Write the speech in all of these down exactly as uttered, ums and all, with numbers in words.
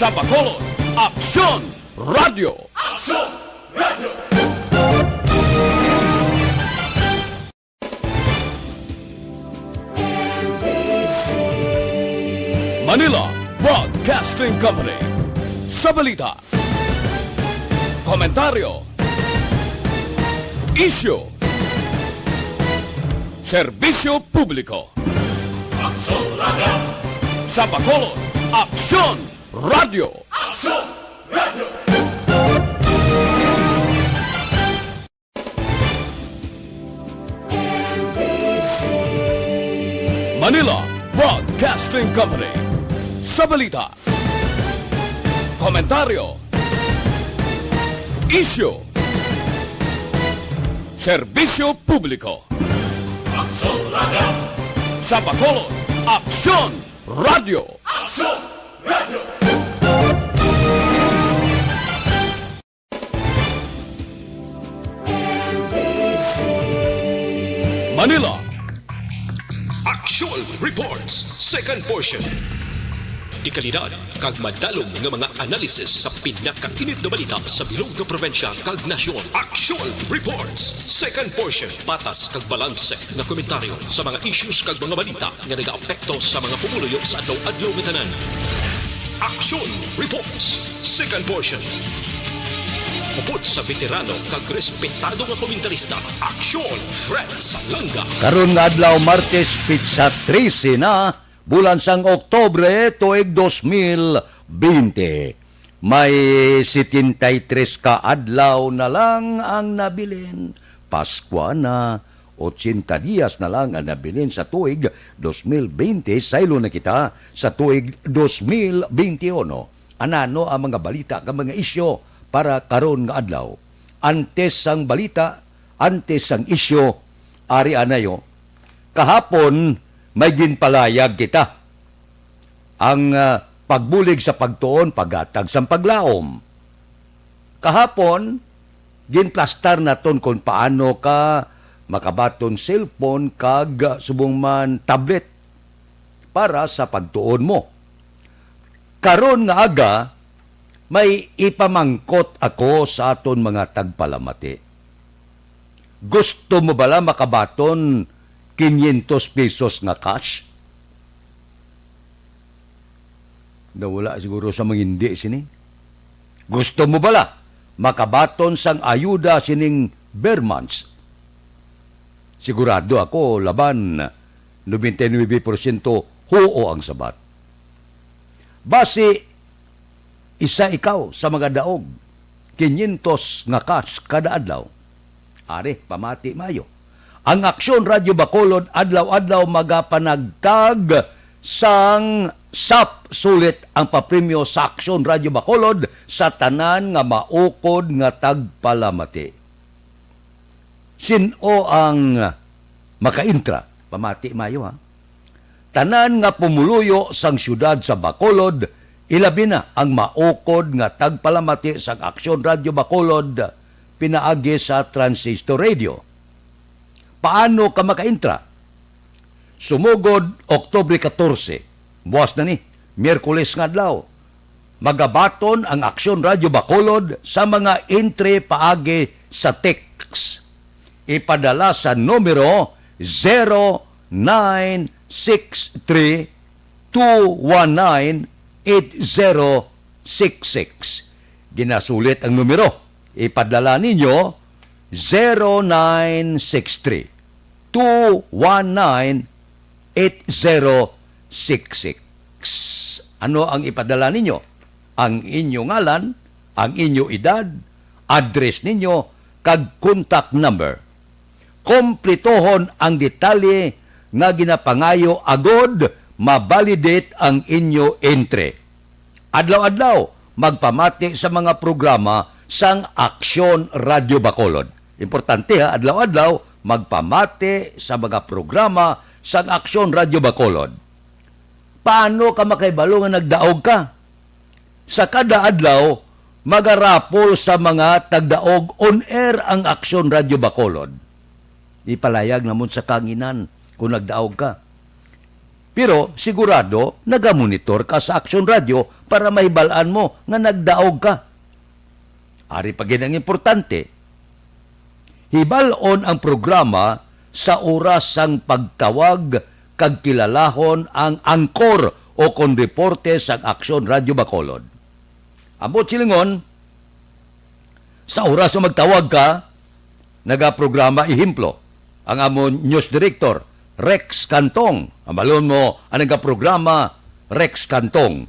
Sa Bacolod, Aksyon Radio. Aksyon Radio. Manila Broadcasting Company. Sa balita, komentaryo, isyu, serbisyo publiko. Aksyon Radio. Sa Bacolod, Aksyon Radio. Aksyon Radio. Manila Broadcasting Company. Sa balita, komentaryo, isyu, serbisyo publiko. Aksyon Radio. Sa Bacolod, Aksyon Radio. Aksyon Radio. Manila. Aksyon Reports, second portion. Dekalidad kag madalom nga mga analisis sa pinakainit nga balita sa bilog nga probinsya kag nasyon. Aksyon Reports, second portion. Patas kag balanse nga komentaryo sa mga issues kag mga balita nga nagaapekto sa mga pumuluyo sa adlaw-adlaw nga tanan. Aksyon Reports, second portion. Upod sa veterano kag respetado nga komentarista, Aksyon Fred Salanga. Karon nga adlaw, Martes, pitsa trese na, bulan sang Oktubre, tuig dos mil bente. May setenta y tres ka adlaw na lang ang nabilin. Paskwa na, ochenta dias na lang ang nabilin sa tuig dos mil bente, saylo na kita sa tuig dos mil bente uno. Anano ang mga balita kag mga isyu para karon nga adlaw? Antes sang balita, antes sang isyu, ari anayo. Kahapon, may ginpalayag kita. Ang, ah, pagbulig sa pagtuon paghatag sang paglaom. Kahapon, ginplastar naton kon paano ka makabaton cellphone kag, ah, subong man tablet para sa pagtuon mo. Karon nga aga, may ipamangkot ako sa aton mga tagpalamati. Gusto mo bala makabaton kinyentos pesos nga cash? Daw wala siguro sa mangindi sini. Gusto mo bala makabaton sang ayuda sining ber months? Sigurado ako, laban, nobenta y nuebe porsyento huo ang sabat. Basi, isa ikaw sa mga daog kinyentos nga cash kada adlaw. Ari, pamati maayo. Ang Aksyon Radyo Bacolod adlaw-adlaw magapanagtag sang sap sulit ang papremyo sa Aksyon Radyo Bacolod sa tanan nga maukod nga tagpalamati. Sin-o ang makaintra? Pamati maayo, ha. Tanan nga pumuluyo sang siyudad sa Bacolod, ilabi na ang maukod nga tagpalamati sang Aksyon Radyo Bacolod pinaagi sa transistor radio. Paano ka makaintra? Sumugod, Oktubre katorse, buas na ni, Miyerkules nga adlaw, magabaton ang Aksyon Radyo Bacolod sa mga entry paagi sa text. Ipadala sa numero zero nine six three two one nine eight zero six six. Ginasulit ang numero. Ipadala ninyo zero nine six three two one nine eight zero six six. Ano ang ipadala ninyo? Ang inyo ngalan, ang inyo edad, address ninyo, kag contact number. Kompletohon ang detalye nga ginapangayo agod ma-validate ang inyo entry. Adlaw-adlaw, magpamati sa mga programa sang Aksyon Radyo Bacolod. Importante, ha, adlaw-adlaw, magpamati sa mga programa sang Aksyon Radyo Bacolod. Paano ka makahibalo nga nagdaog ka? Sa kada adlaw, magarapol sa mga tagdaog on air ang Aksyon Radyo Bacolod. Ipalayag namon sa kanginan kung nagdaog ka. Pero sigurado nagamonitor ka sa Aksyon Radyo para mahibal-an mo nga nagdaog ka. Ari pa gid ang importante, hibal-on ang programa sa oras sang pagtawag kag kilalahon ang angkor o kon reporter sang Aksyon Radyo Bacolod. Ambot silingon, sa oras nga magtawag ka, nagaprograma, ehemplo, ang amon news director, Rex Cantong. Ambalon mo, ang nagaprograma, Rex Cantong.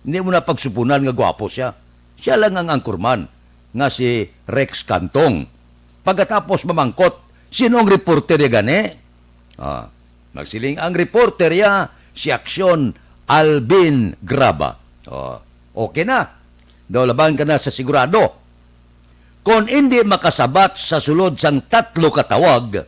Hindi mo na pagsupunan nga gwapo siya. Siya lang ang anchorman nga si Rex Cantong. Pagkatapos mamangkot, sino ang reporter ya gani? Ah, magsiling ang reporter ya, si Aksyon Alvin Graba. Oh, okay na. Daw laban ka na sa sigurado. Kon indi makasabat sa sulod sang tatlo ka tawag,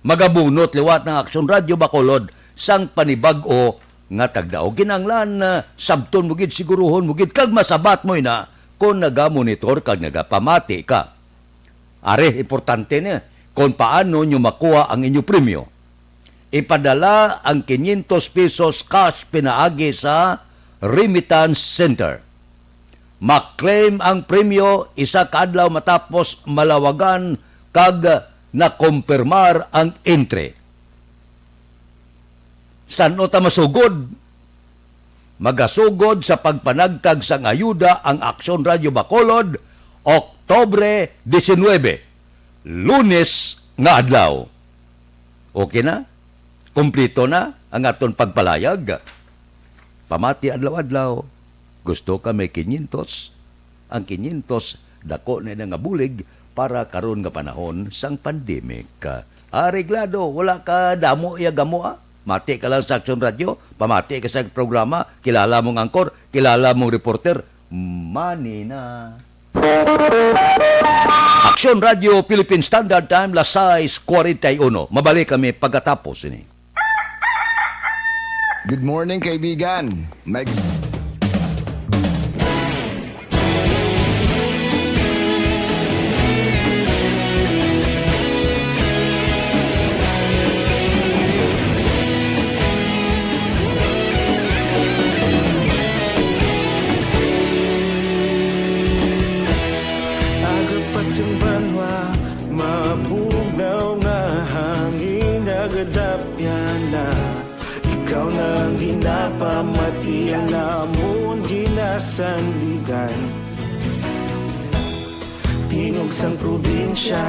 magabunot liwat ang Aksyon Radyo Bacolod sang panibag-o nga tagdaog. Kinahanglan, ah, sabton mo gid, siguruhon mo gid, kag masabat mo ina kon nagamonitor kag nagapamati ka. Ari, importante ni, kon paano nyo makuha ang inyo premyo. Ipadala ang quinientos pesos cash pinaagi sa Remittance Center. Ma-claim ang premyo isa ka adlaw matapos malawagan kag nakumpirmar ang entry. San-o ta masugod? Magasugod sa pagpanagtag sang ayuda ang Aksyon Radyo Bacolod, Oktubre diecinuebe, Lunes nga adlaw. Okay na? Kompleto na ang aton pagpalayag. Pamati adlaw-adlaw. Gusto ka may quinientos? Ang quinientos, dako na na nga bulig para karon nga panahon sang pandemic. Areglado, wala ka damo iya gamo, ah. Mati ka lang sa Aksyon Radyo, pamati ka sa programa, kilala mong angkor, kilala mong reporter, money na. Aksyon Radyo Philippine Standard Time, las sais cuarenta y uno. Mabalik kami pagkatapos ini. Good morning, kaibigan. May Aga pa sing banwa, mabugnaw nga hangin, nagadapyan na. Ikaw na ang ginapamati, ang amon ginasandigan. Tingog sang probinsya,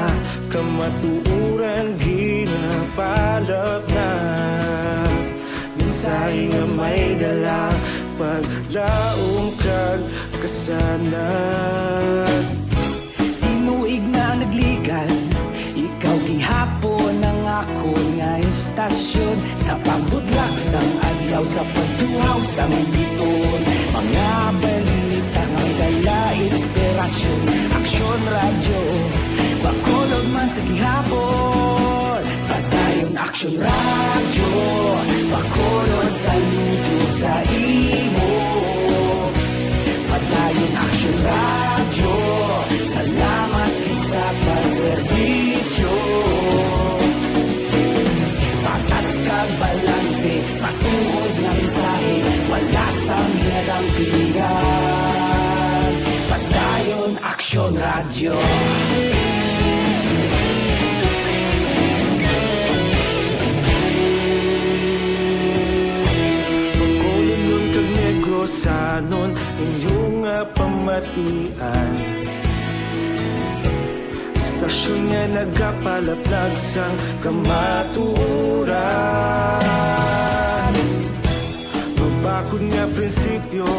kamatuoran ginapalapnap. Mensahe nga may dala, paglaom kag kasanag. Tinuig na nagligan, ikaw gihapon ang akon nga istasyon. Sa pagbutlak sang adlaw, sa pagtuhaw sang biton, mga balita nga may dala inspirasyon. Aksyon Radyo, Bacolod man sa gihapon. Padayon Aksyon Radyo, Bacolod, saludo sa imo. Padayon Aksyon Radyo, salamat gid sa pagserbisyo. Patas kag balanse, matuod nga mensahe, wala sang ginadampingan. Padayon Aksyon Radyo. Bacolodnon kag Negrosanon, inyo nga pamatian. Istasyon nga nagapalaplag sang kamatuoran. Mabakod nga prinsipyo,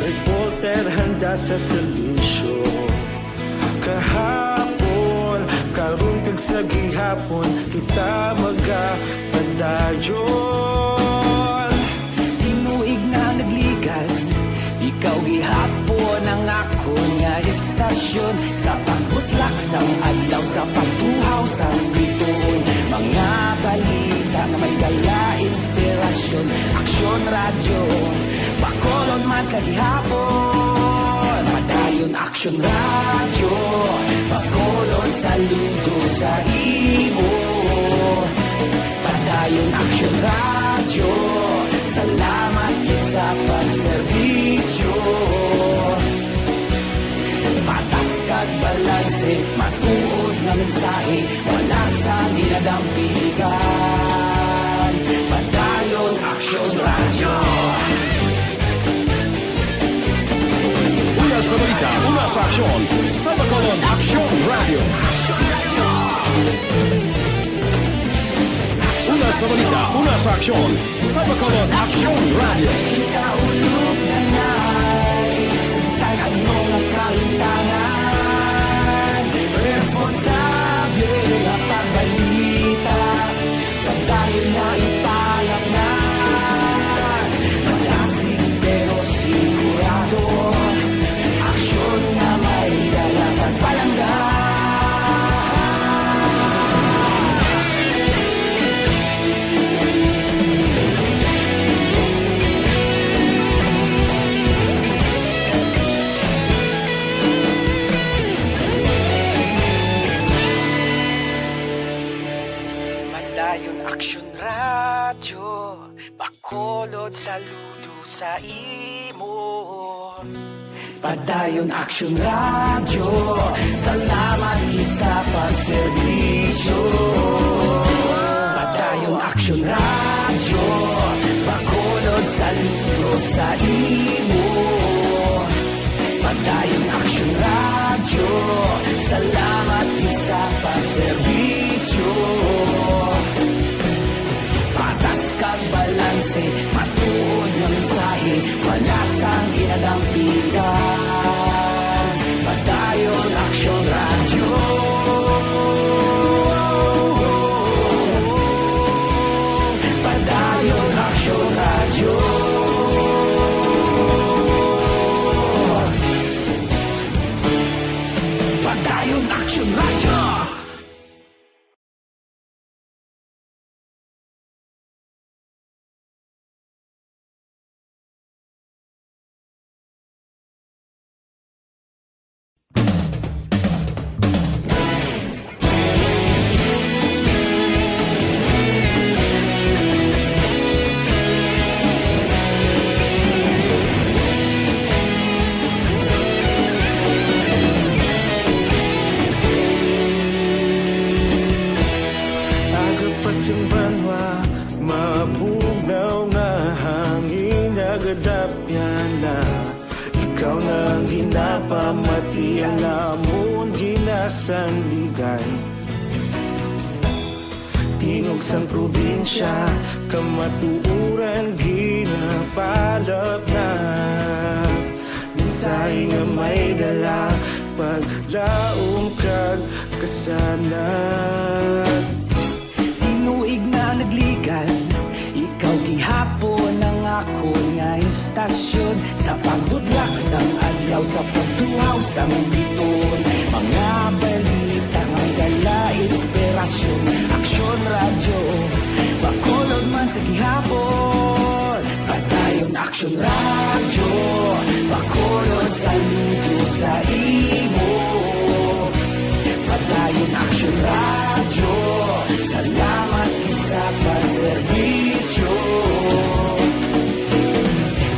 reporter handa sa serbisyo. Kahapon, karon kag sa gihapon, kita magapadayon. Tinuig na nagligan, ikaw gihapon ang akon nga istasyon. Sa pagbutlak sang adlaw, sa pagtuhaw sang biton, mga balita nga may dala inspirasyon. Aksyon Radyo, Bacolod man sa gihapon. Padayon Aksyon Radyo, Bacolod, saludo sa imo. Aksyon Radyo, salamat gid sa pagserbisyo. Patas kag balanse, matuod nga mensahe, wala sang ginadampigan. Padayon Aksyon Radyo. Una sa balita, una sa aksyon, sa Bacolod Aksyon Radyo. Una sa balita, una sa aksyon, sa Bacolod Aksyon Radyo. Kita ulog na nai, sa bisan ano nga kahintangan, responsable nga pagbalita, pagdahil na ipalaknan. Malasig pero sigurado, aksyon nga may dala kag palangga. Padayon Aksyon Radyo, Bacolod, saludo sa imo. Padayon Aksyon Radyo, salamat gid sa pagserbisyo. Padayon Aksyon Radyo, Bacolod, saludo sa imo. Padayon Aksyon Radyo, salamat gid sa pagserbisyo. Patas kag balanse, matuod nga mensahe, wala sang ginadampigan. Padayon Aksyon Radyo. Padayon Aksyon Radyo. Padayon Aksyon Radyo. Aga pa sing banwa, mabugnaw nga hangin nagadapyan na. Ikaw na ang ginapamati, ang amon ginasandigan. Tingog sang probinsya, kamatuoran ginapalapnap. Mensahe nga may dala, paglaom kag kasanag. Tinuig na nagligan, ikaw gihapon ang akon nga istasyon. Sa pagbutlak sang adlaw, sa pagtuhaw sang biton, mga balita may dala inspirasyon. Aksyon Radyo, Bacolod man sa gihapon. Padayon Aksyon Radyo, Bacolod, saludo sa imo. Padayon Aksyon Radyo, salamat gid sa pagserbisyo.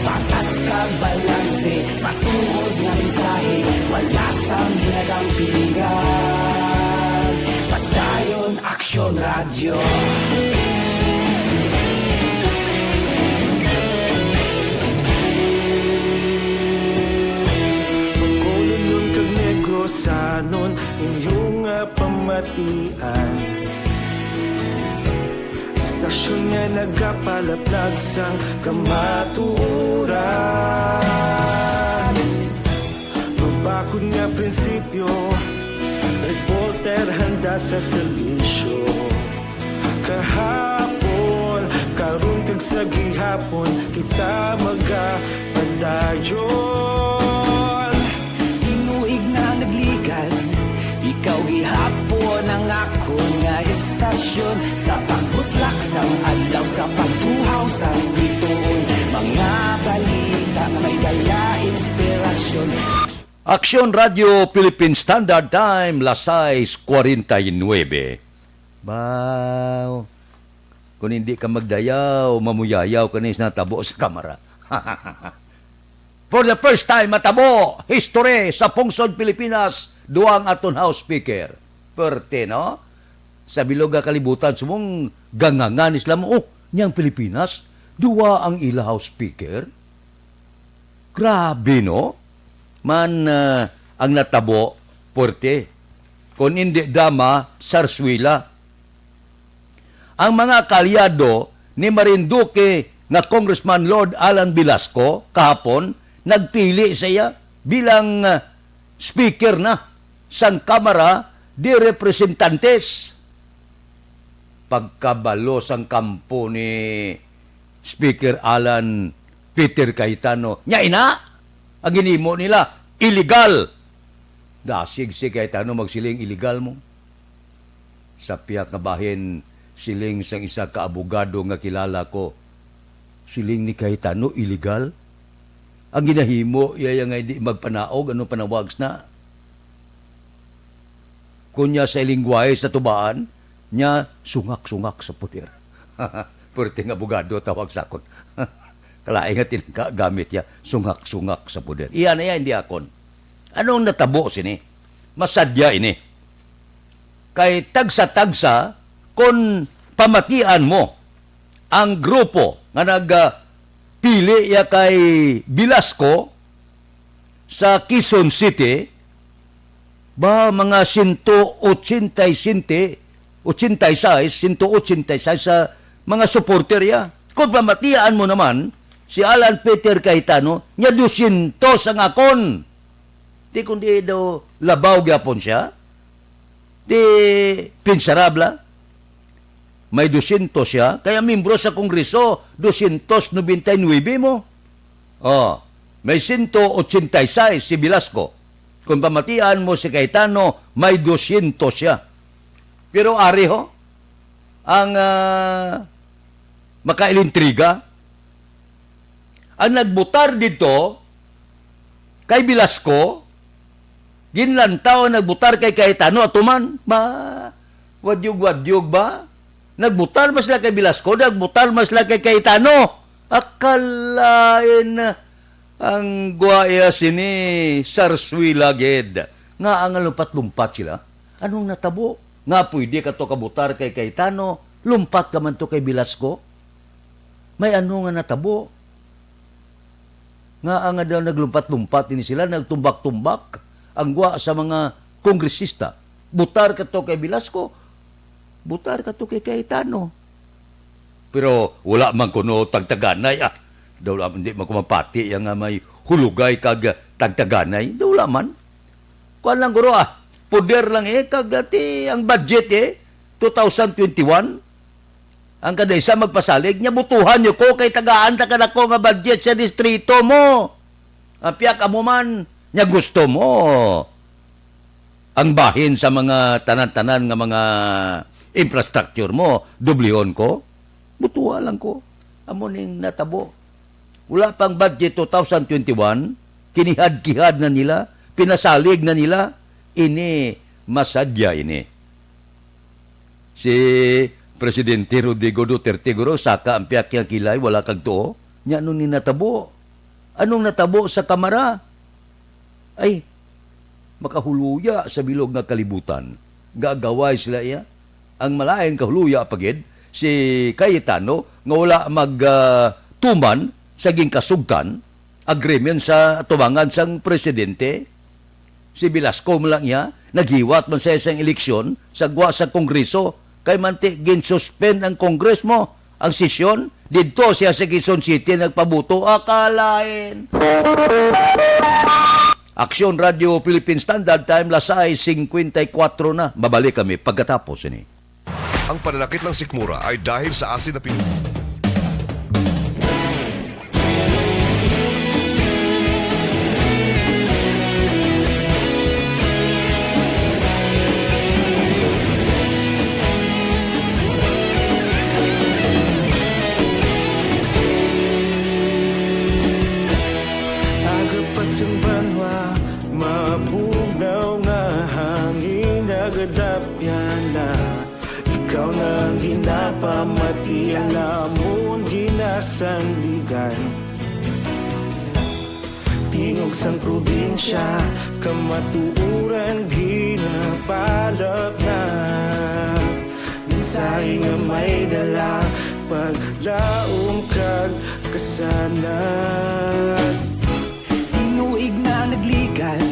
Patas kag balanse, matuod nga mensahe, wala sang ginadampigan. Padayon Aksyon Radyo. Bacolodnon kag Negrosanon, inyo nga pamatian. Istasyon nga nagapalaplag sang kamatuoran. Mabakod nga prinsipyo, reporter handa sa serbisyo. Kahapon, karon kag sa gihapon, kita magapadayon. Tinuig na nagligan, ikaw gihapon ang akon nga istasyon. Sa pagbutlak sang adlaw, sa pagtuhaw sang bituon, mga balita nga may dala inspirasyon. Aksyon Radyo Philippine Standard Time, las sais cuarenta y nueve. Ba, Kung hindi ka magdayaw, mamuyayaw ka ni sa natabo sa Kamara. For the first time, matabo, history sa pungsod Pilipinas, duwa ang aton House Speaker. Perte, no? Sa bilog nga kalibutan, sumong gangangan sila mo, "Oh, niyang Pilipinas, duwa ang ila House Speaker?" Grabe, no? Man, ah, ang natabo, perte. Kung hindi drama, sarswila. Ang mga kaalyado ni Marinduque nga Congressman Lord Alan Velasco kahapon nagpili sa iya bilang, ah, speaker na sang Kamara de Representantes. Pagkabalo sang kampo ni Speaker Alan Peter Cayetano, "Nya ina, ang ginimo nila, illegal." Dasig si Cayetano magsiling, "Illegal mo." Sa pihak nga bahin, siling sang isa ka abogado nga kilala ko, siling ni Cayetano, "Illegal? Ang ginahimo iya nga hindi magpanaog, ano panawag na?" Kunya sa lingwahe sa tubaan, nya sungak-sungak sa puder. Perte nga abogado tawag sa akon. Kalain nga tinangka gamit ya, sungak-sungak sa puder. Iya na ya, hindi akon. Anong natabo sini? Masadya ini. Kay tagsa-tagsa, kon pamatian mo ang grupo nga nagpili ya kay Velasco sa Quezon City, ba, mga sento ochenta y siete, ochenta y seis, sento ochenta y seis sa mga supporter ya. Kung pamatian mo naman, si Alan Peter Cayetano, niya dosyentos ang akon. Di kundi daw labaw gyapon siya. Di pinsarabla. May dosyentos siya. Kaya membro sa Kongreso, dosyentos nobenta y nuebe mo. Oh, may sento ochenta y seis si Velasco. Kung pamatian mo si Cayetano, may dosyentos siya. Pero ari ho, ang, ah, makailintriga, ang nagbutar dito kay Velasco, ginlantaw ang nagbutar kay Cayetano, ato man. Ba, wadyog-wadyog ba? Nagbutar man sila kay Velasco, nagbutar man sila kay Cayetano. Akalain ang guwaya sini, sarswila gid. Nga ang lumpat-lumpat sila. Anong natabo? Nga pwede ka to kabutar kay Cayetano, lumpat ka man to kay Velasco? May ano nga natabo? Nga, nga daw naglumpat-lumpat ini sila, nagtumbak-tumbak ang gwa sa mga kongresista. Butar ka to kay Velasco, butar ka to kay Cayetano. Pero wala man kuno tagtaganay, ah. Daw la-, hindi man ko mapati yang nga may hulugay kag tagtaganay. Daw wala man. Kuwan lang guro, ah. Poder lang, eh, kag, ah, ti, ang budget, eh, two thousand twenty-one. Ang kada isa magpasalig, nya butuhan nyo ko kay tagaan ta kadako nga budget sa distrito mo. Ang piyak amo man, nya gusto mo ang bahin sa mga tanan-tanan nga mga infrastructure mo, dublihon ko, butuha lang ko. Amo ning natabo. Wala pang budget two thousand twenty-one, kinihad-kihad na nila, pinasalig na nila, ini masadya ini. Si Presidente Rodrigo Duterte, guro, saka ang piyak niyang kilay, wala kag tuo. Nya, ano ni natabo? Anong natabo sa Kamara? Ay, makahuluya sa bilog nga kalibutan. Gagaway sila iya. Ang malain kahuluya pa gid, si Cayetano, nga wala mag, ah, tuman sa ginkasugtan, agreement sa tubangan sang presidente. Si Velasco man lang iya, naghiwat man sa isang eleksyon sa gwa sa Kongreso, kay manti ginsuspend ang Kongres mo, ang sesyon, didto siya sa Quezon City nagpabuto. Akalain. Aksyon Radio Philippine Standard Time, las sais singkwenta y kuwatro na. Mabalik kami pagkatapos ini. Ang pananakit ng sikmura ay dahil sa asin na pin- Agapasimbanwa, mabugnaw nga hangin, nagadapyan na. Ikaw na ang ginapamati Sandigan. Tingog sang probinsya, kamatuoran ginapalapnap. Mensahe nga may dala, paglaom kag kasanag. Tinuig na nagligan,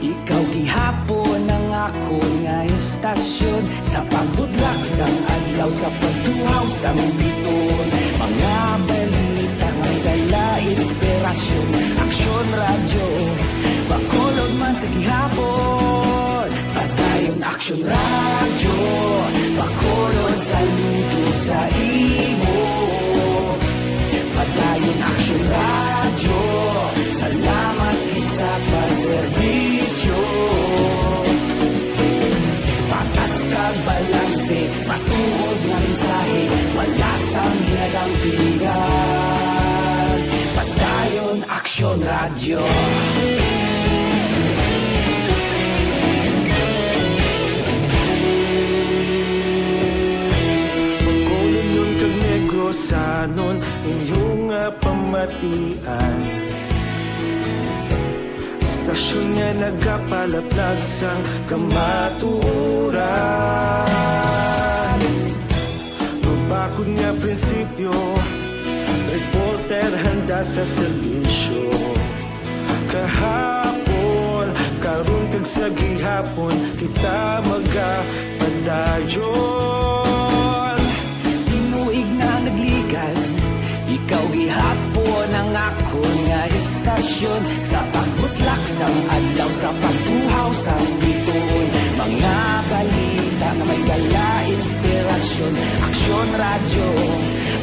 ikaw gihapon ang akon nga istasyon. Sa pagbutlak sang adlaw, sa pagtuhaw sang biton, mga balita may dala inspirasyon. Aksyon Radyo, Bacolod man sa gihapon. Padayon Aksyon Radyo, Bacolod saludo sa imo. Padayon Aksyon Radyo, salamat gid sa pagserbisyo. Patas kag balanse, matuod nga mensahe, wala sang ginadampigan. Padayon Aksyon Radyo. Bacolodnon kag Negrosanon, inyo nga pamatian. Istasyon nga nagapalaplag sang kamatuoran. Mabakod nga prinsipyo, reporter handa sa serbisyo. Kahapon, karon kag sa gihapon, kita magapadayon. Tinuig na nagligan, ikaw gihapon ang akon nga istasyon. Sa pagbutlak sang adlaw, sa pagtuhaw sang biton, mga balita nga may dala inspirasyon. Aksyon Radyo,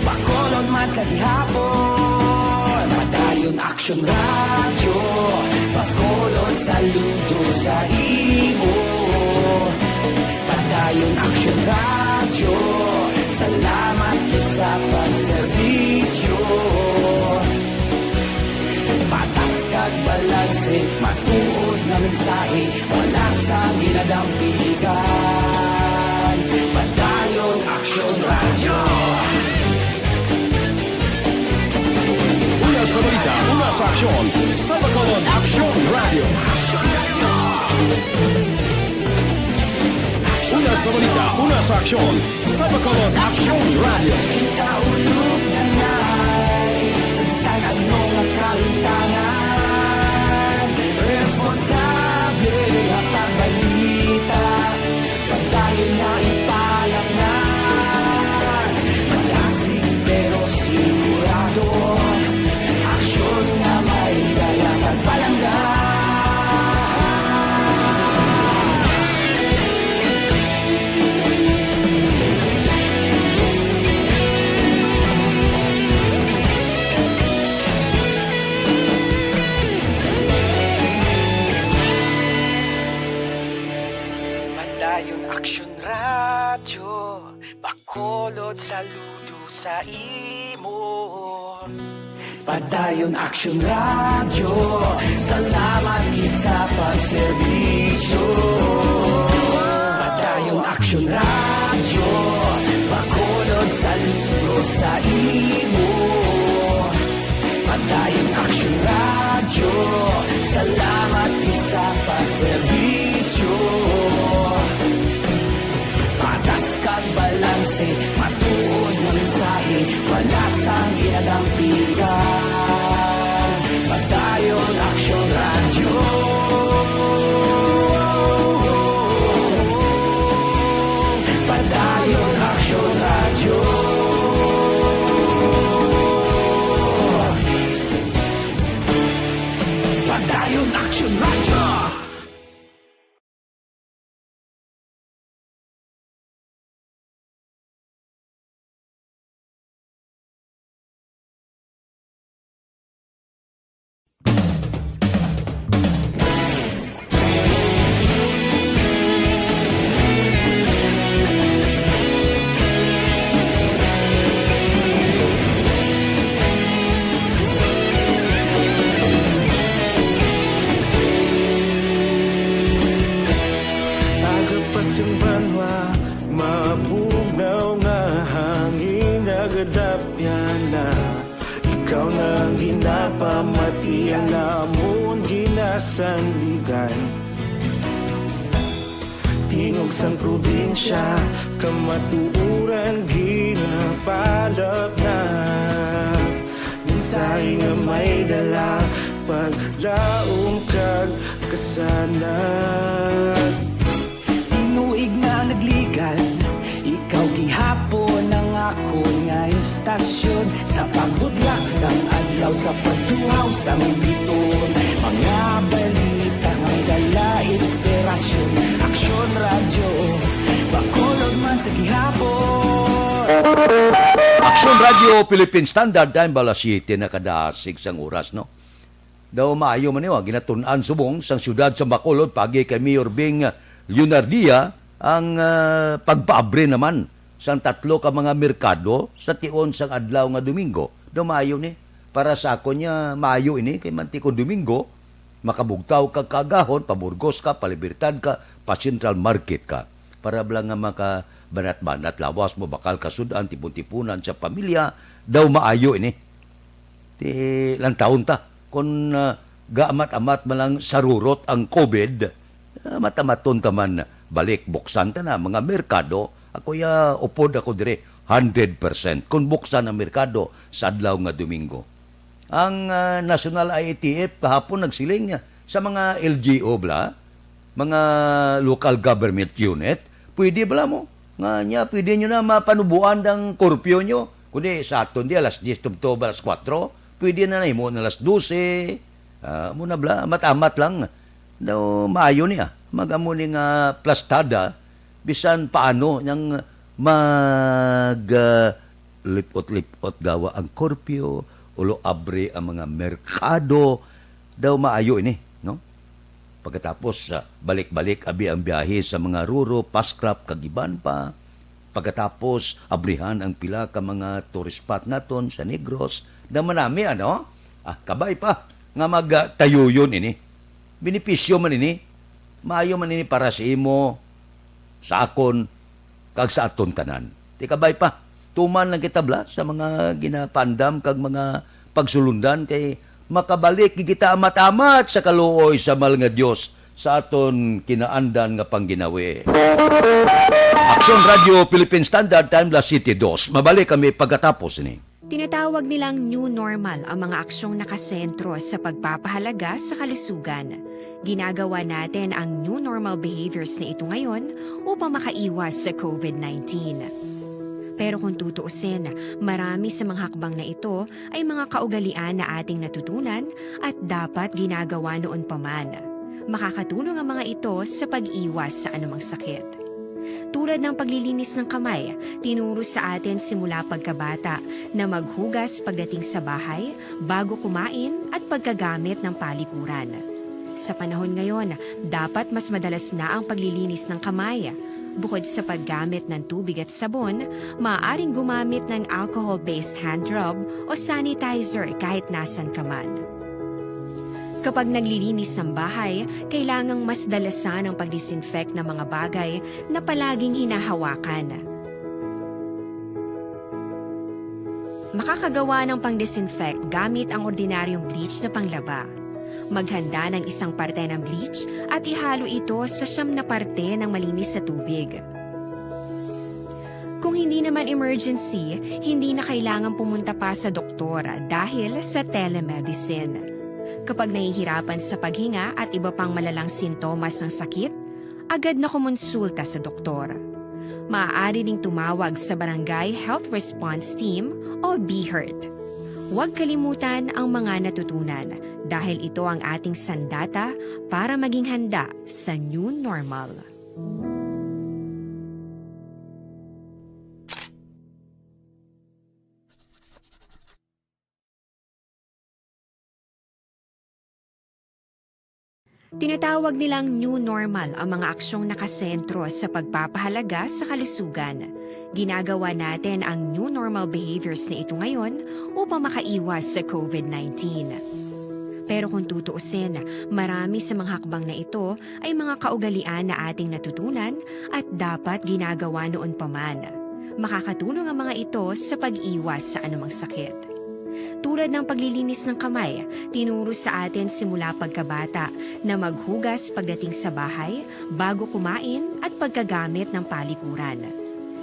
Bacolod man sa gihapon. Padayon Aksyon Radyo, Bacolod saludo sa imo. Padayon Aksyon Radyo, salamat gid sa pagserbisyo. Patas kag balanse, matuod nga mensahe, wala sang ginadampigan. Padayon Aksyon Radyo. Una sa balita, una sa aksyon, sa Bacolod Aksyon Radyo. Una sa balita, una sa aksyon, sa Bacolod Aksyon Radyo. Kita ulog na ngay, sa bisan ano nga kalimtangan, responsable nga pagbalita. Padayon nga ipalapngan, malasig pero sigurado. Aksyon nga may dala kag palangga. Padayon Aksyon Radyo, Bacolod saludo sa imo. Padayon Aksyon Radyo, salamat gid sa pagserbisyo. Padayon Aksyon Radyo, Bacolod saludo sa imo. Padayon Aksyon Radyo, salamat gid sa pagserbisyo. Patas kag balanse, matuod nga mensahe, wala sang ginadampigan. Padayon Aksyon Radyo. Padayon Aksyon Radyo. Padayon Aksyon Radyo. Mati ang amon ginasandigan. Tingog sang probinsya, kamatuoran ginapalabnag. Mensahe nga may dala, paglaom kag kasanag. Tinuig nga nagligan, ikaw gihapon ang akon nga istasyon. Sa pagbudlak sang adlaw, sa pagtuhaw sang biton, mga balita nga dala inspirasyon. Aksyon Radyo, Bacolod man sa gihapon. Aksyon Radyo Philippine Standard Time, alas siyete na kadasig sang oras, no? Daw maayo man ni, ah, ginatun-an subong sang siyudad sa Bacolod paagi kay Mayor Bing Leonardia ang, ah, pagpaabri naman sang tatlo ka mga merkado sa tion sang adlaw nga Domingo. Daw maayo ni. Para sa akon niya, maayo ini kay manti kon Domingo, makabugtaw ka kaagahon, pa-Burgos ka, pa-Libertad ka, pa-Central Market ka. Para bala nga makabanat-banat lawas mo, bakal kasud-an, tipon-tipunan sa pamilya, daw maayo ini. Ti lantawon ta, kon, ah, gaamat-amat man lang sarurot ang COVID, ah, matamaton ta man balik, buksan ta na mga merkado. Ako ya, upod ako dire, hundred percent kon buksan ang merkado sa adlaw nga Domingo. Ang, ah, National I A T F kahapon nagsiling sa mga L G U bala, mga local government unit, pwede bala mo? Nga niya, pwede nyo na mapanubuan ang curfew nyo. Kundi sa aton di, alas diyes tubtob alas kuwatro, pwede na nahimo na alas dose. Ah, amo na bala, amat-amat lang. Daw maayo niya. Mag-amo ni nga plastada, bisan paano niyang mag, ah, lip-ot-lip-ot gawa ang curfew, ulo abre ang mga merkado. Daw maayo ini, no? Pagkatapos, ah, balik-balik abi ang biyahe sa mga Roro, Pascrap, kag iban pa. Pagkatapos, abrihan ang pila ka mga tourist spot naton sa Negros. Daw manami, ano? Ah, kabay pa nga magtayuyon ini. Benepisyo man ini. Maayo man ini para sa imo, sa akon, kag sa aton tanan. Ti kabay pa, tuman lang kita bala sa mga ginapaandam kag mga pagsulundan, kay makabalik gid kita amat-amat sa kaluoy sa mahal nga Dios sa aton kinaandan nga pangginawi. Aksyon Radyo Philippine Standard Time, alas siyete dos. Mabalik kami pagkatapos ini. Tinatawag nilang new normal ang mga aksyong nakasentro sa pagpapahalaga sa kalusugan. Ginagawa natin ang new normal behaviors na ito ngayon upang makaiwas sa COVID nineteen. Pero kung tutuusin, marami sa mga hakbang na ito ay mga kaugalian na ating natutunan at dapat ginagawa noon pa man. Makakatulong ang mga ito sa pag-iwas sa anumang sakit. Tulad ng paglilinis ng kamay, tinuro sa atin simula pagkabata na maghugas pagdating sa bahay, bago kumain, at pagkagamit ng palikuran. Sa panahon ngayon, dapat mas madalas na ang paglilinis ng kamay. Bukod sa paggamit ng tubig at sabon, maaaring gumamit ng alcohol-based hand rub o sanitizer kahit nasan ka man. Kapag naglilinis ng bahay, kailangang mas dalasan ang pag-disinfect ng mga bagay na palaging hinahawakan. Makakagawa ng pang-disinfect gamit ang ordinaryong bleach na panglaba. Maghanda ng isang parte ng bleach at ihalo ito sa siyam na parte ng malinis na tubig. Kung hindi naman emergency, hindi na kailangan pumunta pa sa doktor dahil sa telemedicine. Kapag nahihirapan sa paghinga at iba pang malalang sintomas ng sakit, agad na kumonsulta sa doktor. Maaari ring tumawag sa Barangay Health Response Team o BHERT. Huwag kalimutan ang mga natutunan dahil ito ang ating sandata para maging handa sa new normal. Tinatawag nilang new normal ang mga aksyong nakasentro sa pagpapahalaga sa kalusugan. Ginagawa natin ang new normal behaviors na ito ngayon upang makaiwas sa COVID nineteen. Pero kung tutuusin, marami sa mga hakbang na ito ay mga kaugalian na ating natutunan at dapat ginagawa noon pa man. Makakatulong ang mga ito sa pag-iwas sa anumang sakit. Tulad ng paglilinis ng kamay, tinuro sa atin simula pagkabata na maghugas pagdating sa bahay, bago kumain, at pagkagamit ng palikuran.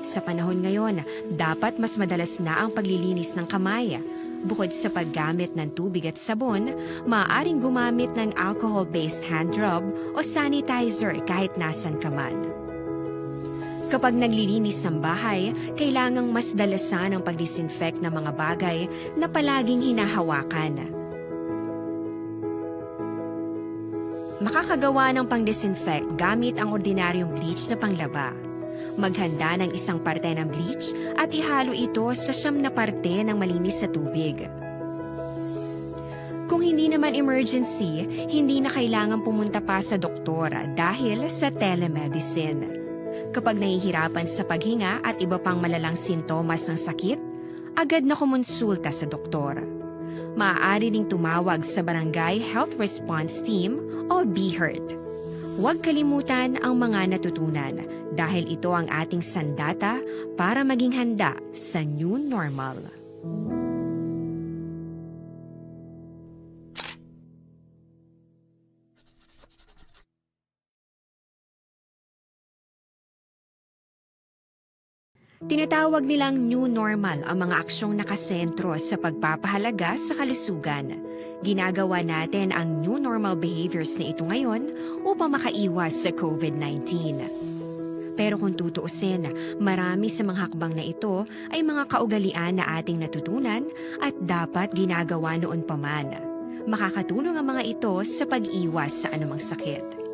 Sa panahon ngayon, dapat mas madalas na ang paglilinis ng kamay. Bukod sa paggamit ng tubig at sabon, maaaring gumamit ng alcohol-based hand rub o sanitizer kahit nasan ka man. Kapag naglilinis ng bahay, kailangang mas dalasan ang pag-disinfect ng mga bagay na palaging hinahawakan. Makakagawa ng pang-disinfect gamit ang ordinaryong bleach na panglaba. Maghanda ng isang parte ng bleach at ihalo ito sa siyam na parte ng malinis na tubig. Kung hindi naman emergency, hindi na kailangan pumunta pa sa doktor dahil sa telemedicine. Kapag nahihirapan sa paghinga at iba pang malalang sintomas ng sakit, agad na kumonsulta sa doktor. Maaari ding tumawag sa Barangay Health Response Team o BHERT. Huwag kalimutan ang mga natutunan dahil ito ang ating sandata para maging handa sa new normal. Tinatawag nilang new normal ang mga aksyong nakasentro sa pagpapahalaga sa kalusugan. Ginagawa natin ang new normal behaviors na ito ngayon upang makaiwas sa COVID nineteen. Pero kung tutuusin, marami sa mga hakbang na ito ay mga kaugalian na ating natutunan at dapat ginagawa noon pa man. Makakatulong ang mga ito sa pag-iwas sa anumang sakit.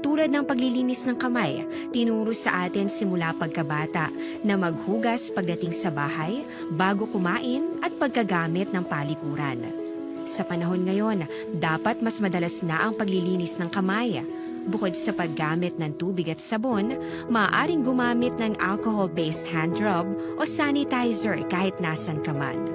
Tulad ng paglilinis ng kamay, tinuro sa atin simula pagkabata na maghugas pagdating sa bahay, bago kumain, at pagkagamit ng palikuran. Sa panahon ngayon, dapat mas madalas na ang paglilinis ng kamay. Bukod sa paggamit ng tubig at sabon, maaaring gumamit ng alcohol-based hand rub o sanitizer kahit nasan ka man.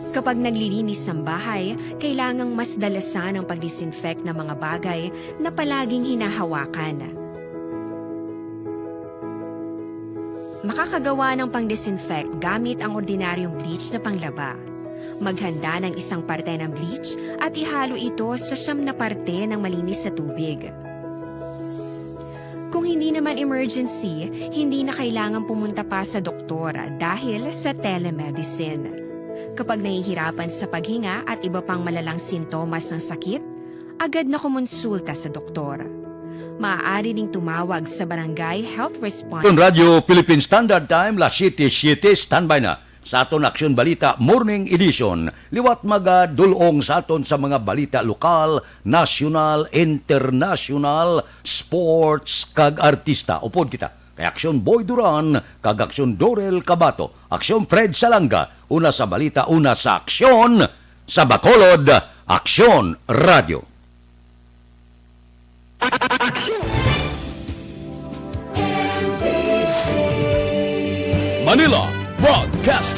Kapag naglilinis ng bahay, kailangang mas dalasan ang pag-disinfect ng mga bagay na palaging hinahawakan. Makakagawa ng pang-disinfect gamit ang ordinaryong bleach na panglaba. Maghanda ng isang parte ng bleach at ihalo ito sa siyam na parte ng malinis na tubig. Kung hindi naman emergency, hindi na kailangan pumunta pa sa doktor dahil sa telemedicine. Kapag nahihirapan sa paghinga at iba pang malalang sintomas ng sakit, agad na kumonsulta sa doktor. Maaari ring tumawag sa Barangay Health Response. Radyo Philippine Standard Time, las siete siete, standby na sa aton Aksyon Balita Morning Edition. Liwat magadul-ong sa aton sa mga balita lokal, nasyonal, internasyonal, sports, kag artista. Upod kita kay Aksyon Boy Duran kag Aksyon Dorel Cabato, Aksyon Fred Salanga, una sa balita, una sa aksyon, sa Bacolod, Aksyon Radyo. Manila Broadcasting